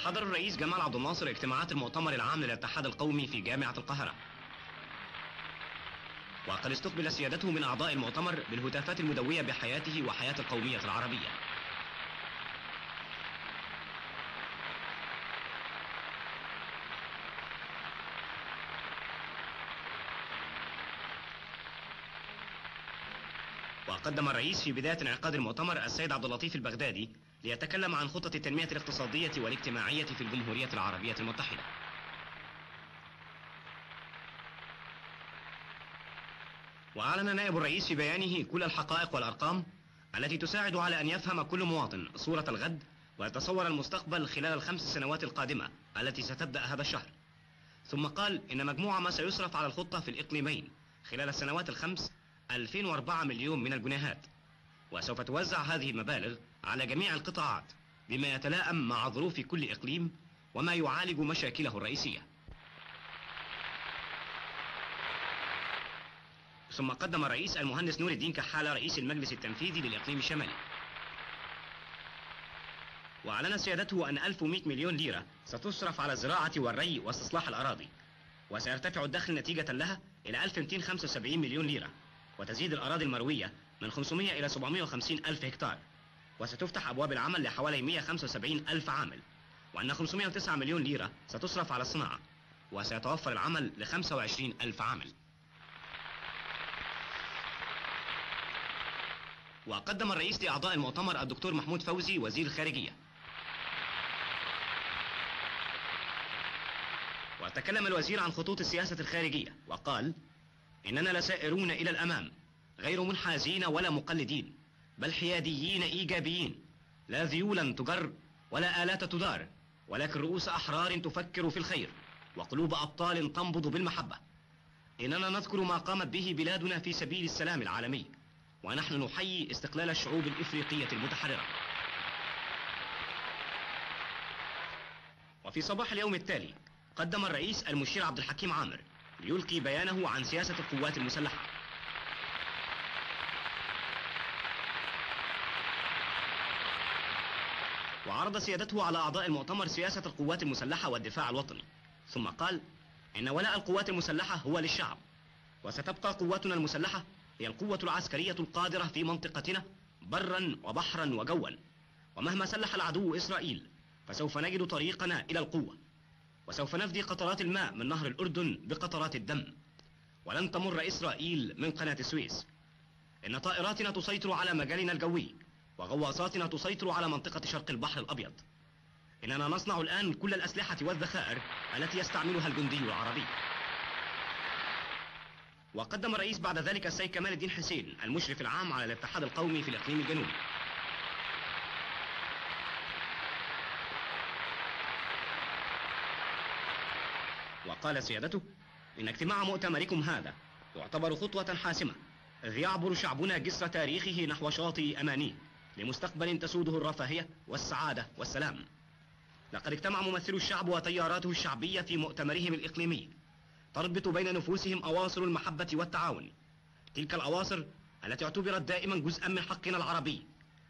حضر الرئيس جمال عبد الناصر اجتماعات المؤتمر العام للاتحاد القومي في جامعة القاهرة، وقد استقبل سيادته من أعضاء المؤتمر بالهتافات المدوية بحياته وحياة القومية العربية. وقدم الرئيس في بداية انعقاد المؤتمر السيد عبد اللطيف البغدادي ليتكلم عن خطة التنمية الاقتصادية والاجتماعية في الجمهورية العربية المتحدة. وأعلن نائب الرئيس في بيانه كل الحقائق والأرقام التي تساعد على أن يفهم كل مواطن صورة الغد ويتصور المستقبل خلال ال5 سنوات القادمة التي ستبدأ هذا الشهر. ثم قال إن مجموع ما سيصرف على الخطة في الإقليمين خلال السنوات ال5 2004 مليون من الجنيهات، وسوف توزع هذه المبالغ على جميع القطاعات بما يتلائم مع ظروف كل إقليم وما يعالج مشاكله الرئيسية. ثم قدم الرئيس المهندس نور الدين كحالة رئيس المجلس التنفيذي للإقليم الشمالي، وأعلن سيادته أن 1100 مليون ليرة ستصرف على الزراعة والري واستصلاح الأراضي، وسيرتفع الدخل نتيجة لها إلى 1275 مليون ليرة، وتزيد الأراضي المروية من 500 إلى 750 ألف هكتار، وستفتح أبواب العمل لحوالي 175 ألف عامل، وأن 509 مليون ليرة ستصرف على الصناعة، وسيتوفر العمل ل 25 ألف عامل. وقدم الرئيس لأعضاء المؤتمر الدكتور محمود فوزي وزير الخارجية، وتكلم الوزير عن خطوط السياسة الخارجية وقال: إننا لسائرون إلى الأمام غير منحازين ولا مقلدين، بل حياديين إيجابيين، لا ذيولا تجر ولا آلات تدار، ولكن رؤوس أحرار تفكر في الخير وقلوب أبطال تنبض بالمحبة. إننا نذكر ما قامت به بلادنا في سبيل السلام العالمي، ونحن نحيي استقلال الشعوب الإفريقية المتحررة. وفي صباح اليوم التالي قدم الرئيس المشير عبد الحكيم عامر ليلقي بيانه عن سياسة القوات المسلحة. وعرض سيادته على أعضاء المؤتمر سياسة القوات المسلحة والدفاع الوطني، ثم قال: إن ولاء القوات المسلحة هو للشعب، وستبقى قواتنا المسلحة هي القوة العسكرية القادرة في منطقتنا برا وبحرا وجوا، ومهما سلح العدو إسرائيل فسوف نجد طريقنا إلى القوة، وسوف نفدي قطرات الماء من نهر الأردن بقطرات الدم، ولن تمر إسرائيل من قناة السويس. إن طائراتنا تسيطر على مجالنا الجوي، وغواصاتنا تسيطر على منطقة شرق البحر الأبيض. إننا نصنع الآن كل الأسلحة والذخائر التي يستعملها الجندي العربي. وقدم الرئيس بعد ذلك السيد كمال الدين حسين المشرف العام على الاتحاد القومي في الإقليم الجنوبي، وقال سيادته: إن اجتماع مؤتمركم هذا يعتبر خطوة حاسمة، إذ يعبر شعبنا جسر تاريخه نحو شاطئ أمانيه لمستقبل تسوده الرفاهية والسعادة والسلام. لقد اجتمع ممثلو الشعب وتياراته الشعبية في مؤتمرهم الإقليمي تربط بين نفوسهم أواصر المحبة والتعاون، تلك الأواصر التي اعتبرت دائما جزءا من حقنا العربي،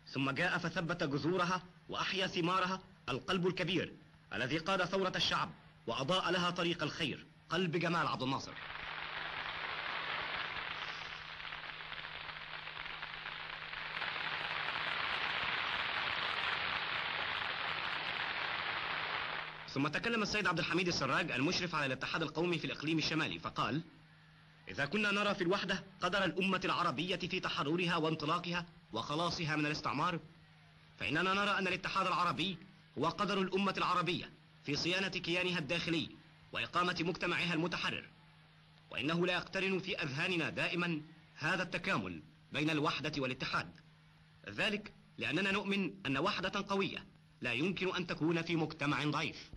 ثم جاء فثبت جذورها وأحيا ثمارها القلب الكبير الذي قاد ثورة الشعب وأضاء لها طريق الخير، قلب جمال عبد الناصر. ثم تكلم السيد عبد الحميد السراج المشرف على الاتحاد القومي في الإقليم الشمالي فقال: إذا كنا نرى في الوحدة قدر الأمة العربية في تحررها وانطلاقها وخلاصها من الاستعمار، فإننا نرى أن الاتحاد العربي هو قدر الأمة العربية في صيانة كيانها الداخلي وإقامة مجتمعها المتحرر، وإنه لا يقترن في أذهاننا دائما هذا التكامل بين الوحدة والاتحاد، ذلك لأننا نؤمن أن وحدة قوية لا يمكن أن تكون في مجتمع ضعيف.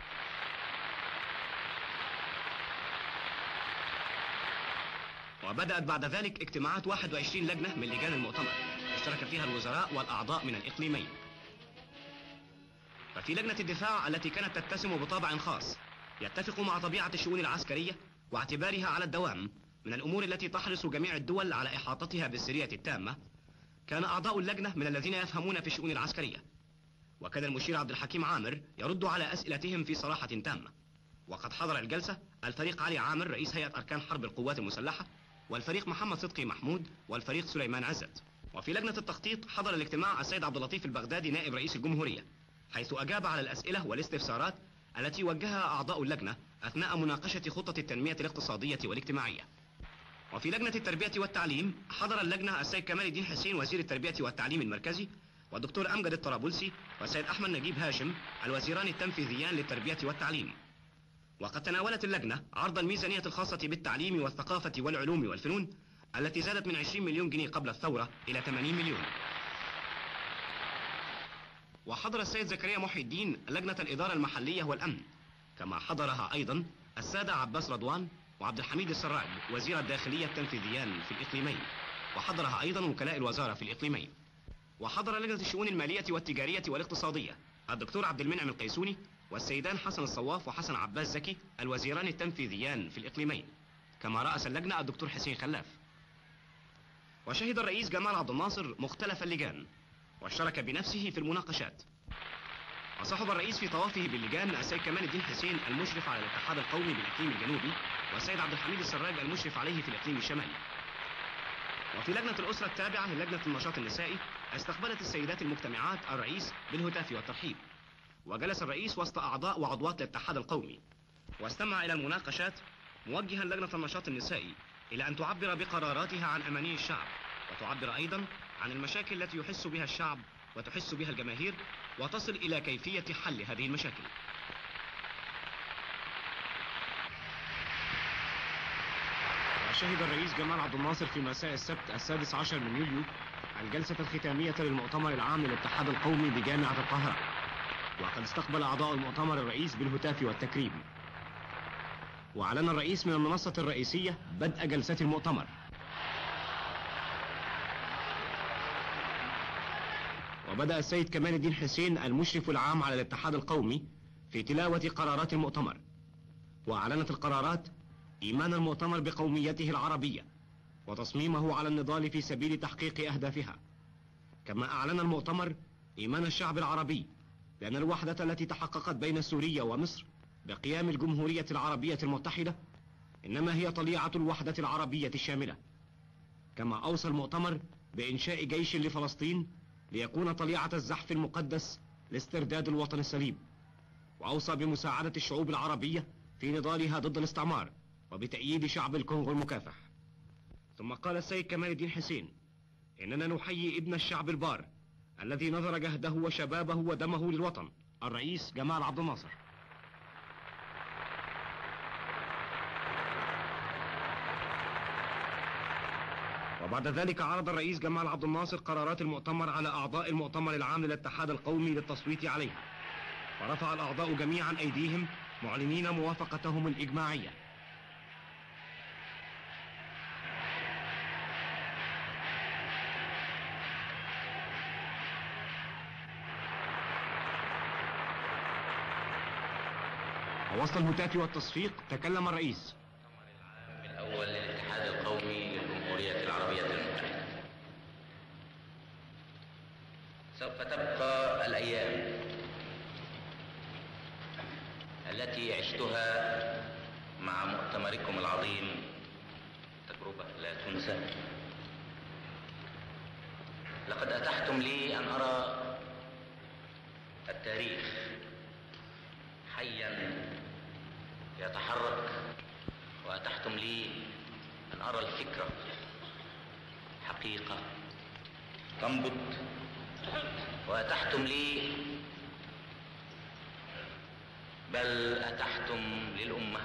وبدأت بعد ذلك اجتماعات 21 لجنة من لجان المؤتمر اشترك فيها الوزراء والأعضاء من الإقليمين. ففي لجنة الدفاع التي كانت تتسم بطابع خاص يتفق مع طبيعة الشؤون العسكرية واعتبارها على الدوام من الأمور التي تحرص جميع الدول على إحاطتها بالسرية التامة، كان أعضاء اللجنة من الذين يفهمون في الشؤون العسكرية، وكان المشير عبد الحكيم عامر يرد على أسئلتهم في صراحة تامة. وقد حضر الجلسة الفريق علي عامر رئيس هيئة أركان حرب القوات المسلحة، والفريق محمد صدقي محمود، والفريق سليمان عزت. وفي لجنة التخطيط حضر الاجتماع السيد عبد اللطيف البغدادي نائب رئيس الجمهورية، حيث أجاب على الأسئلة والاستفسارات التي وجهها أعضاء اللجنة أثناء مناقشة خطة التنمية الاقتصادية والاجتماعية. وفي لجنة التربية والتعليم حضر اللجنة السيد كمال الدين حسين وزير التربية والتعليم المركزي، والدكتور أمجد الطرابلسي والسيد أحمد نجيب هاشم الوزيران التنفيذيان للتربية والتعليم. وقد تناولت اللجنة عرض الميزانية الخاصة بالتعليم والثقافة والعلوم والفنون التي زادت من 20 مليون جنيه قبل الثورة إلى 80 مليون. وحضر السيد زكريا محي الدين لجنة الإدارة المحلية والأمن، كما حضرها أيضا السادة عباس رضوان وعبد الحميد السراج وزير الداخلية التنفيذيان في الإقليمين، وحضرها أيضا وكلاء الوزارة في الإقليمين. وحضر لجنة الشؤون المالية والتجارية والاقتصادية الدكتور عبد المنعم القيسوني والسيدان حسن الصواف وحسن عباس زكي الوزيران التنفيذيان في الإقليمين، كما رأس اللجنة الدكتور حسين خلاف. وشهد الرئيس جمال عبد الناصر مختلف اللجان واشترك بنفسه في المناقشات. وصحب الرئيس في طوافه باللجان السيد كمال الدين حسين المشرف على الاتحاد القومي بالإقليم الجنوبي، والسيد عبد الحميد السراج المشرف عليه في الإقليم الشمالي. وفي لجنة الأسرة التابعة للجنة النشاط النسائي استقبلت السيدات المجتمعات الرئيس بالهتاف والترحيب، وجلس الرئيس وسط أعضاء وعضوات الاتحاد القومي واستمع إلى المناقشات، موجها لجنة النشاط النسائي إلى أن تعبر بقراراتها عن أماني الشعب، وتعبر أيضا عن المشاكل التي يحس بها الشعب وتحس بها الجماهير، وتصل إلى كيفية حل هذه المشاكل. وشهد الرئيس جمال عبد الناصر في مساء السبت 16 من يوليو الجلسة الختامية للمؤتمر العام للاتحاد القومي بجامعة القاهرة، وقد استقبل أعضاء المؤتمر الرئيس بالهتاف والتكريم. وأعلن الرئيس من المنصة الرئيسية بدء جلسة المؤتمر. وبدأ السيد كمال الدين حسين المشرف العام على الاتحاد القومي في تلاوة قرارات المؤتمر. وأعلنت القرارات إيمان المؤتمر بقوميته العربية وتصميمه على النضال في سبيل تحقيق أهدافها. كما أعلن المؤتمر إيمان الشعب العربي لأن الوحدة التي تحققت بين سوريا ومصر بقيام الجمهورية العربية المتحدة إنما هي طليعة الوحدة العربية الشاملة. كما أوصى المؤتمر بإنشاء جيش لفلسطين ليكون طليعة الزحف المقدس لاسترداد الوطن السليم، وأوصى بمساعدة الشعوب العربية في نضالها ضد الاستعمار وبتأييد شعب الكونغو المكافح. ثم قال السيد كمال الدين حسين إننا نحيي ابن الشعب البار الذي نظر جهده وشبابه ودمه للوطن، الرئيس جمال عبد الناصر. وبعد ذلك عرض الرئيس جمال عبد الناصر قرارات المؤتمر على أعضاء المؤتمر العام للاتحاد القومي للتصويت عليها، ورفع الأعضاء جميعا أيديهم معلنين موافقتهم الإجماعية. ووسط الهتاف والتصفيق تكلم الرئيس. الأول للاتحاد القومي للجمهورية العربية المتحدة. سوف تبقى الأيام التي عشتها مع مؤتمركم العظيم تجربة لا تنسى. لقد أتحتم لي أن أرى التاريخ حيا يتحرك، وأتحتم لي أن أرى الفكرة حقيقة تنبض، وأتحتم لي بل أتحتم للأمة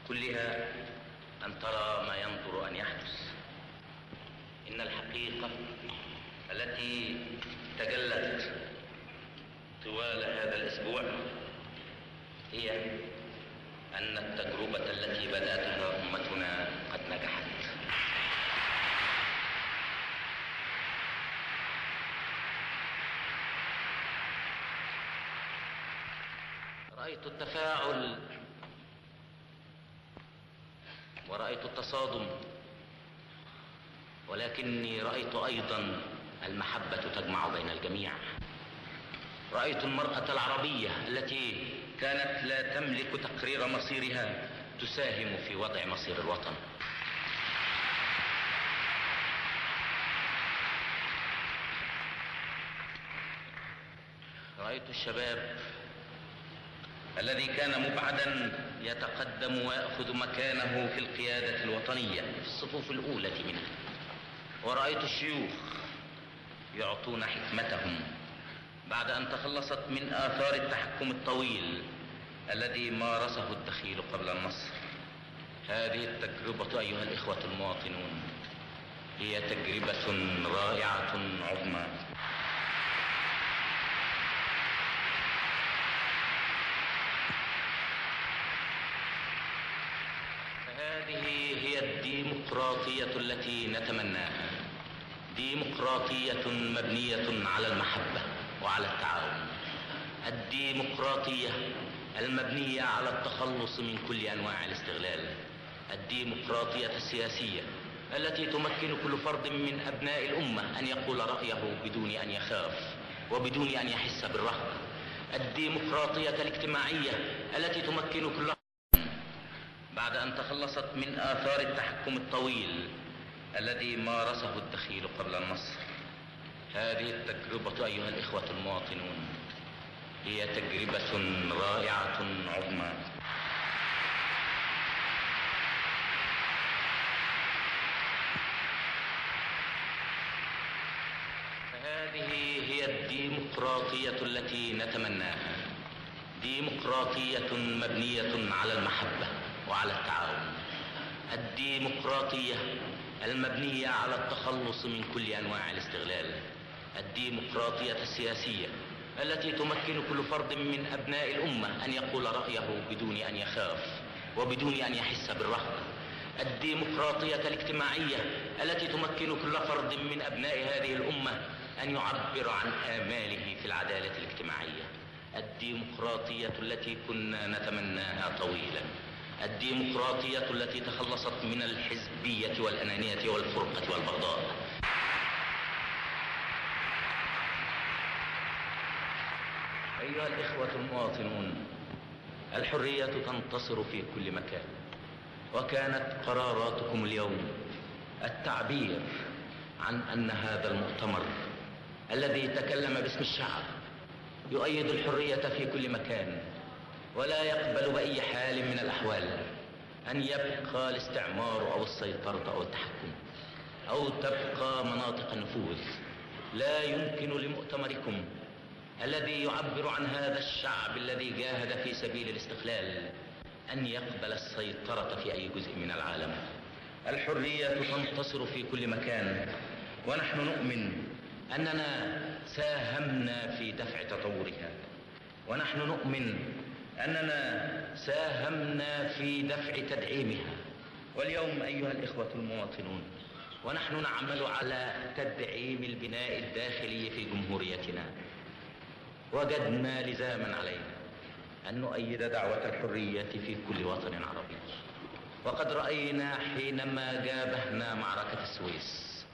كلها أن ترى ما ينظر أن يحدث. إن الحقيقة التي تجلت طوال هذا الأسبوع هي أن التجربة التي بدأتها أمتنا قد نجحت. رأيت التفاعل ورأيت التصادم، ولكني رأيت أيضا المحبة تجمع بين الجميع. رأيت المرأة العربية التي كانت لا تملك تقرير مصيرها تساهم في وضع مصير الوطن. رأيت الشباب الذي كان مبعدا يتقدم ويأخذ مكانه في القيادة الوطنية في الصفوف الأولى منها. ورأيت الشيوخ يعطون حكمتهم بعد أن تخلصت من آثار التحكم الطويل الذي مارسه الدخيل قبل النصر. هذه التجربة أيها الإخوة المواطنون هي تجربة رائعة عظمى. هذه هي الديمقراطية التي نتمناها، ديمقراطية مبنية على المحبة وعلى التعاون، الديمقراطية المبنية على التخلص من كل أنواع الاستغلال، الديمقراطية السياسية التي تمكن كل فرد من أبناء الأمة أن يقول رأيه بدون أن يخاف وبدون أن يحس بالرهبة، الديمقراطية الاجتماعية التي تمكن كل بعد أن تخلصت من آثار التحكم الطويل الذي مارسه الدخيل قبل النصر. هذه التجربة أيها الإخوة المواطنون هي تجربة رائعة عظمى. هذه هي الديمقراطية التي نتمناها، ديمقراطية مبنية على المحبة وعلى التعاون، الديمقراطية المبنية على التخلص من كل أنواع الاستغلال، الديمقراطية السياسية التي تمكن كل فرد من أبناء الأمة أن يقول رأيه بدون أن يخاف وبدون أن يحس بالرهبة، الديمقراطية الاجتماعية التي تمكن كل فرد من أبناء هذه الأمة أن يعبر عن آماله في العدالة الاجتماعية، الديمقراطية التي كنا نتمناها طويلا، الديمقراطية التي تخلصت من الحزبية والأنانية والفرقة والبغضاء. أيها الإخوة المواطنون، الحرية تنتصر في كل مكان، وكانت قراراتكم اليوم التعبير عن أن هذا المؤتمر الذي تكلم باسم الشعب يؤيد الحرية في كل مكان، ولا يقبل بأي حال من الأحوال أن يبقى الاستعمار أو السيطرة أو التحكم أو تبقى مناطق النفوذ. لا يمكن لمؤتمركم الذي يعبر عن هذا الشعب الذي جاهد في سبيل الاستقلال أن يقبل السيطرة في أي جزء من العالم. الحرية تنتصر في كل مكان، ونحن نؤمن أننا ساهمنا في دفع تطورها، ونحن نؤمن أننا ساهمنا في دفع تدعيمها. واليوم أيها الإخوة المواطنون ونحن نعمل على تدعيم البناء الداخلي في جمهوريتنا، وجدنا لزاما علينا أن نؤيد دعوة الحرية في كل وطن عربي. وقد رأينا حينما جابهنا معركة السويس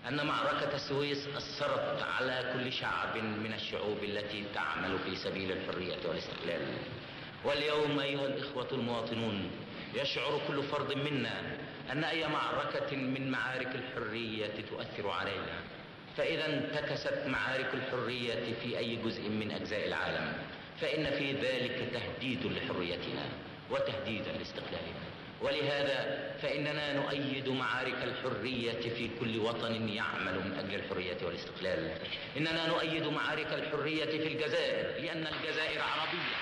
أن معركة السويس أثرت على كل شعب من الشعوب التي تعمل في سبيل الحرية والاستقلال. واليوم أيها الإخوة المواطنون يشعر كل فرد منا أن أي معركة من معارك الحرية تؤثر علينا، فإذا انتكست معارك الحرية في أي جزء من أجزاء العالم فإن في ذلك تهديد لحريتنا وتهديدا لاستقلالنا. ولهذا فإننا نؤيد معارك الحرية في كل وطن يعمل من أجل الحرية والاستقلال. إننا نؤيد معارك الحرية في الجزائر لأن الجزائر عربية.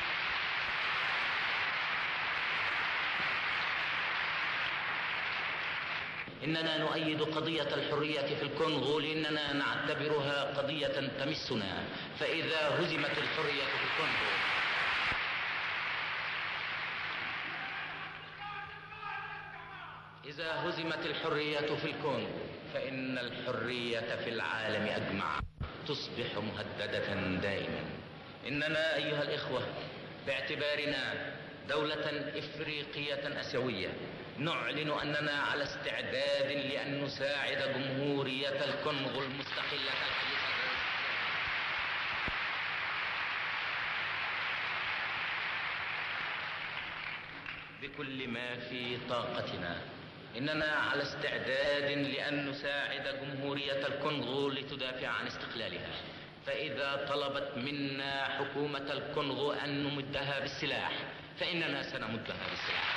إننا نؤيد قضية الحرية في الكونغو لأننا نعتبرها قضية تمسنا، فإذا هزمت الحرية في الكونغو إذا هزمت الحرية في الكونغو فإن الحرية في العالم أجمع تصبح مهددة دائما. إننا أيها الإخوة باعتبارنا دولة إفريقية أسيوية نعلن أننا على استعداد لأن نساعد جمهورية الكونغو المستقلة الحديثة بكل ما في طاقتنا. إننا على استعداد لأن نساعد جمهورية الكونغو لتدافع عن استقلالها، فإذا طلبت منا حكومة الكونغو أن نمدها بالسلاح فإننا سنمدها بالسلاح.